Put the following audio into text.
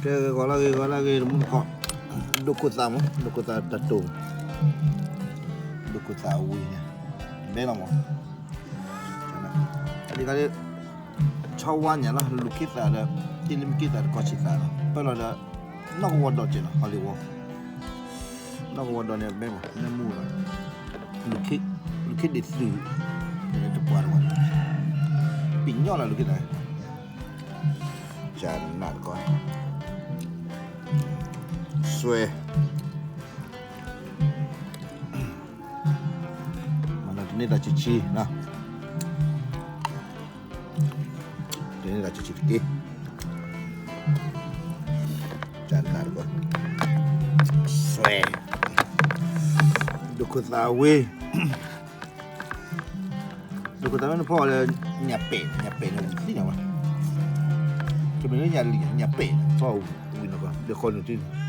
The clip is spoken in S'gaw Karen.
ကဲ ဂီၤလၢဂ့ၤ ဂီၤလၢဂ့ၤ တမူတကိး, ဒိခိၣ်သးမး ဒိခိၣ်သးတတိၤ, ဒိခိၣ်သးဝံၤန့ၣ် ဘဲလီၤမး, အဒ်ခါဒ် ဆီဝါညါလီၤ လူၤခ့သးဒီး တ့လံမ့ၢ်က့သးတကီၢ်ဆံးသးလီၤ ပၢလီၤဒီး နီၢ်ကဝီၤဒီးက့ၤလီၤ ဟီလံဝီ နီၢ်ကဝီၤဒီးန့ၣ် ဘဲမး နမူလီၤ လူၤခ့ဒံးသုး တပှၤတဝဲ ပှ့ၤညီလီၤလူၤခ့သး ကနၣ်တကီၢ် စွဲ မၤနၢၤတန့ၢ်သးဆံးဆံး, တန့ၢ်သးဆံးဆံးတက့ၢ်, ကနၣ်တကီၢ် စွဲ ဒိခိၣ်သးဝံၤ ဒိခိၣ်သးဝံၤန့ၣ်ဖီၣ်အီၤလၢ ညၣ်ပဲာ် ညၣ်ပဲာ်န့ၣ်ဝံၤသ့ၣ်ညါဘၣ်, တမ့ၢ်လၢညၣ်လံၤ ညၣ်ပဲာ်န့ၣ် ဖီၣ်ဝံၤနီၢ်ကီၢ် ဒီးဃီနုာ်တ့ၢ်